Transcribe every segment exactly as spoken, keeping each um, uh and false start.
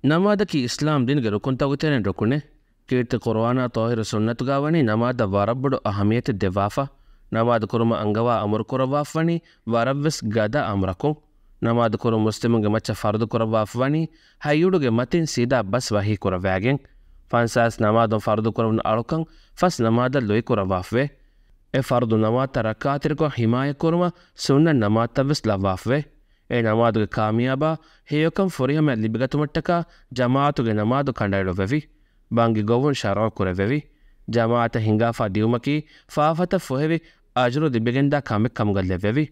ނަމާދަކީ އިސްލާމް ދީނުގެ ރުކުންތަކުގެ ތެރެއިން ރުކުނެއް. ކީރިތި ޤުރުއާނާ ޠާހިރު ސުންނަތުގާ ވަނީ ނަމާދަށް ވަރަށް ބޮޑު އަހައްމިއްޔަތެއް ދެއްވާފަ. ނަމާދު ކުރުމަށް އަންގަވާ އަމުރު ކުރައްވާފަވަނީ ވަރަށްވެސް ގަދަ އަމުރަކުން. ނަމާދު ކުރުން މުސްލިމުންގެ މައްޗަށް ފަރުޟު ކުރައްވާފަވަނީ ހަތް އުޑުގެ މަތިން ސީދާ ބަސް ވަޙީ ކުރައްވާގެން. ފަންސާސް ނަމާދުން ފަރުޟު ކުރެވުނު އަޅުކަން ފަސް ނަމާދަށް ލުއި ކުރައްވާފަވޭ. އެ ފަރުޟު ނަމާދުތައް ރައްކާތެރިކޮށް ޙިމާޔަތް ކުރުމަށް ސުންނަތް ނަމާދުތައް ވެސް ލައްވާފަވޭ. އެ ނަމާދުގެ ކާމިޔާބާ ހެޔޮކަން ފުރިހަމަޔަށް ލިބިގަތުމަށްޓަކާ ޖަމާޢަތުގެ ނަމާދު ކަނޑައެޅުއްވެވި. ބަންގި ގޮވުން ޝަރުޢު ކުރެއްވެވި. ޖަމާޢަތަށް ހިނގާފާ ދިއުމަކީ ފާފަތައް ފޮހެވި އަޖުރު ލިބިގެންދާ ކަމެއް ކަމުގަ ލެއްވެވި.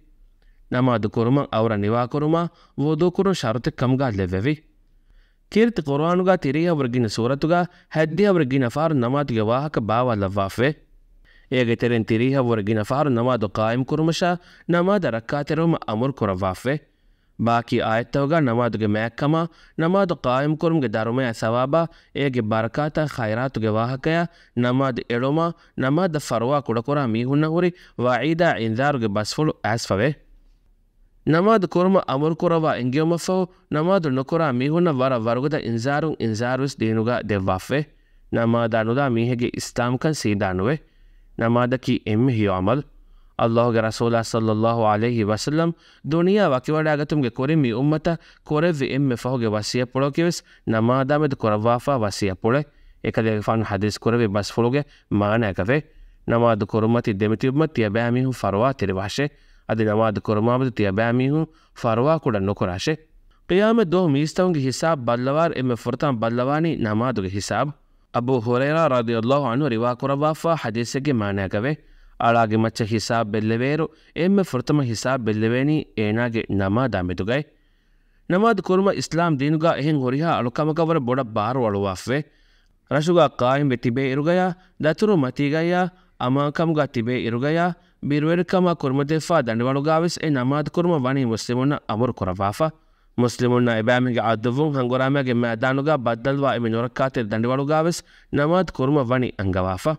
ނަމާދު ކުރުމަށް އައުރަ ނިވާކުރުމާ ވުޟޫ ކުރުން ޝަރުތެއް ކަމުގަ ލެއްވެވި. ކީރިތި ޤުރުއާނުގަ ތިރީހަވަރު ގިނަ ސޫރަތުގަ ހަތްދިހަވަރު ގިނަ ފަހަރު ނަމާދުގެ ވާހަކަ ބާވާލައްވާފަވޭ. އޭގެ ތެރެއިން ތިރީހަވަރު ގިނަ ފަހަރު ނަމާދު ޤާއިމް ކުރުމަށާ ނަމާދަށް ރައްކާތެރިވުމަށް އަމުރު ކުރައްވާފަވޭ. ބާކީ އާޔަތްތަކުގަ ނަމާދުގެ މާތްކަމާ، ނަމާދު ޤާއިމްކުރުމުގެ ދަރުމަޔާ ސަވާބާ، އޭގެ ބަރަކާތާ ޚައިރާތުގެ ވާހަކަޔާ، ނަމާދު އެޅުމާ، ނަމާދަށް ފަރުވާ ކުޑަކުރާ މީހުންނަށް ހުރި ވަޢީދާ އިންޒާރުގެ ބަސްފުޅު އައިސްފަވޭ. ނަމާދު ކުރުމަށް އަމުރު ކުރައްވާ އެންގެވުމަށްފަހު، ނަމާދު ނުކުރާ މީހުންނަށް ވަރަށް ވަރުގަދަ އިންޒާރު، އިންޒާރުވެސް ދީނުގަ ދެއްވާފަވޭ. ނަމާދާ ނުލާ މީހެއްގެ އިސްލާމްކަން ސީދާނުވޭ. ނަމާދަކީ އެންމެ ހެޔޮ ޢަމަލު. ﷲގެ ރަސޫލާ ޞައްލައްލާހު ޢަލައިހި ވަސައްލަމް ދުނިޔެއާ ވަކިވަޑައިގަތުމުގެ ކުރިން މި އުއްމަތަށް ކުރެއްވި އެންމެ ފަހުގެ ވަޞިއްޔަތްޕުޅަކީވެސް ނަމާދާމެދު ކުރައްވާފާ ވަޞިއްޔަތްޕުޅެއް. އެކަލޭގެފާނު ޙަދީޘް ކުރެއްވި ބަސްފުޅުގެ މާނައަކަށްވޭ. ނަމާދު ކުރުމަތީ ދެމިތިބުމަށް ތިޔަބައިމީހުން ފަރުވާ ތެރިވާށޭ. އަދި ނަމާދު ކުރުމާމެދު ތިޔަބައިމީހުން ފަރުވާ ކުޑަ ނުކުރާށޭ. ޤިޔާމަތް ދުވަހު މީސްތަކުންގެ ހިސާބު ބައްލަވާއިރު އެންމެ ފުރަތަމަ ބައްލަވާނީ ނަމާދުގެ ހިސާބު. އަބޫ ހުރައިރާ ރަޟިޔައްލާހު ޢަންހު ރިވާކުރައްވާފާ ޙަދީޘެއްގެ މާނައަކަށްވޭ. އަޅާގެ މައްޗަށް ހިސާބު ބެއްލެވޭއިރު، އެންމެ ފުރަތަމަ ހިސާބު ބެއްލެވޭނީ އޭނާގެ ނަމާދާ މެދުގައި. ނަމާދު ކުރުމަށް އިސްލާމް ދީނުގަ އެހެން ހުރިހާ އަޅުކަމަކަށް ވަރަށް ބޮޑަށް ބާރު އަޅުވާފަވޭ. ރަށުގަ ޤާއިމްވެ ތިބޭ އިރުގަޔާ، ދަތުރު މަތީގަޔާ، އަމާންކަމުގަ ތިބޭ އިރުގަޔާ، ބިރުވެރިކަމާ ކުރިމަތިވެފާ ދަނޑިވަޅުގަވެސް އެ ނަމާދު ކުރުމަށް ވަނީ މުސްލިމުންނަށް އަމުރު ކުރައްވާފަ. މުސްލިމުންނާ އެބައިމީހުންގެ ޢަދުއްވުން ހަނގުރާމައިގެ މައިދާނުގަ ބައްދަލުވާ އެންމެ ނުރައްކާތެރި ދަނޑިވަޅުގަވެސް ނަމާދު ކުރުމަށް ވަނީ އަންގަވާފަ.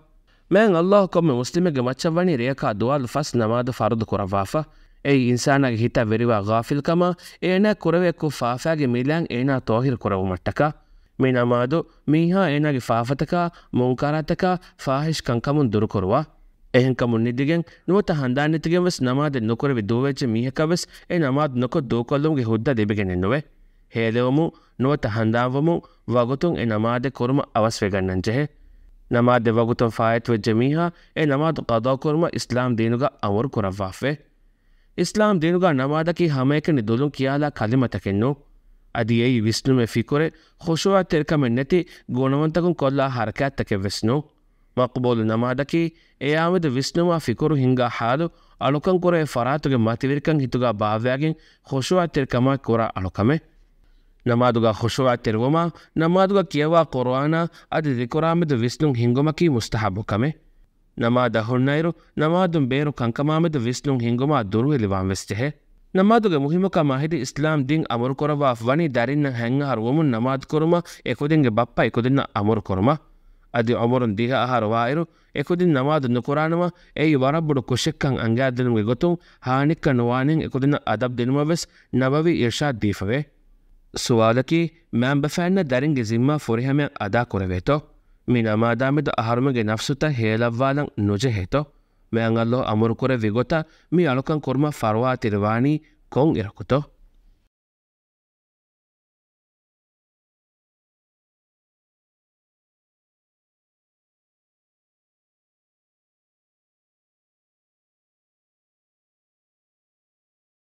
މާތް ﷲ ކޮންމެ މުސްލިމެއްގެ މައްޗަށް ވަނީ ރެޔަކާ ދުވާލު ފަސް ނަމާދު ފަރުޟު ކުރައްވާފަ. އެއީ އިންސާނާގެ ހިތަށް ވެރިވާ ޣާފިލްކަމާ، އޭނާ ކުރެވޭ ކުށް ފާފައިގެ މިލާން އޭނާ ޠާހިރު ކުރެވުމަށްޓަކާ. މި ނަމާދު މީހާ އޭނާގެ ފާފަތަކާ، މުންކަރާތަކާ، ފާޙިޝް ކަންކަމުން ދުރުކުރުވާ. އެހެންކަމުން ނިދިގެން ނުވަތަ ހަނދާން ނެތިގެން ވެސް ނަމާދެއް ނުކުރެވި ދޫވެއްޖެ މީހަކަށް ވެސް އެ ނަމާދު ނުކޮށް ދޫކޮށްލުމުގެ ހުއްދަ ލިބިގެނެއްނުވޭ. ހޭލެވުމުން ނުވަތަ ހަނދާންވުމުން ވަގުތުން އެ ނަމާދެއް ކުރުމަށް އަވަސްވެގަންނަންޖެހޭ. ނަމާދެއް ވަގުތުން ފާއިތުވެއްޖެ މީހާ އެ ނަމާދު ޤަޟާ ކުރުމަށް އިސްލާމް ދީނުގަ އަމުރު ކުރައްވާފައެވެ. އިސްލާމް ދީނުގަ ނަމާދަކީ ހަމައެކަނި ދުލުން ކިޔާލާ ކަލިމަތަކެއްނޫން. އަދި އެއީ ވިސްނުމެއް، ފިކުރެއް، ޚުޝޫޢަތްތެރިކަމެއް ނެތި ގުނަވަންތަކުން ކޮށްލާ ޙަރަކާތްތަކެއްވެސް ނޫން. މަޤްބޫލު ނަމާދަކީ އެއާމެދު ވިސްނުމާ ފިކުރު ހިންގާ ޙާލު، އަޅުކަން ކުރެވޭ ފަރާތުގެ މަތިވެރިކަން ހިތުގަ ބާއްވާގެން ޚުޝޫޢަތްތެރިކަމާއެކު ކުރާ އަޅުކަމެއް. ނަމާދުގަ ޚުޝޫޢަތްތެރިވުމާ، ނަމާދުގަ ކިޔަވާ ޤުރުއާނާ އަދި ޛިކުރާމެދު ވިސްނުން ހިންގުމަކީ މުސްތަޙައްބު ކަމެއް. ނަމާދަށް ހުންނައިރު، ނަމާދުން ބޭރު ކަންކަމާމެދު ވިސްނުން ހިންގުމާ ދުރުހެލިވާން ވެސް ޖެހޭ. ނަމާދުގެ މުހިއްމުކަމާ ހެދި އިސްލާމް ދީން އަމުރުކުރައްވާފަ ވަނީ ދަރިންނަށް ހަތް އަހަރު ވުމުން ނަމާދު ކުރުމަށް އެކުދިންގެ ބައްޕަ އެކުދިންނަށް އަމުރު ކުރުމަށް. އަދި އުމުރުން ދިހަ އަހަރު ވާއިރު، އެކުދިން ނަމާދު ނުކުރާނަމަ، އެއީ ވަރަށް ބޮޑު ކުށެއްކަން އަންގައިދިނުމުގެ ގޮތުން ހާނިއްކަ ނުވާނެހެން އެކުދިންނަށް އަދަބު ދިނުމަށް ވެސް ނަބަވީ އިރްޝާދު ދީފަވޭ. ސުވާލަކީ، މައިންބަފައިންނަށް ދަރިންގެ ޒިންމާ ފުރިހަމަޔަށް އަދާ ކުރެވޭތޯ؟ މި ނަމާދާމެދު އަހަރުމެންގެ ނަފްސުތައް ހޭލައްވާލަން ނުޖެހޭތޯ؟ މާތް ﷲ އަމުރުކުރެއްވި ގޮތަށް މި އަޅުކަން ކުރުމަށް ފަރުވާތެރިވާނީ ކޮން އިރަކުތޯ؟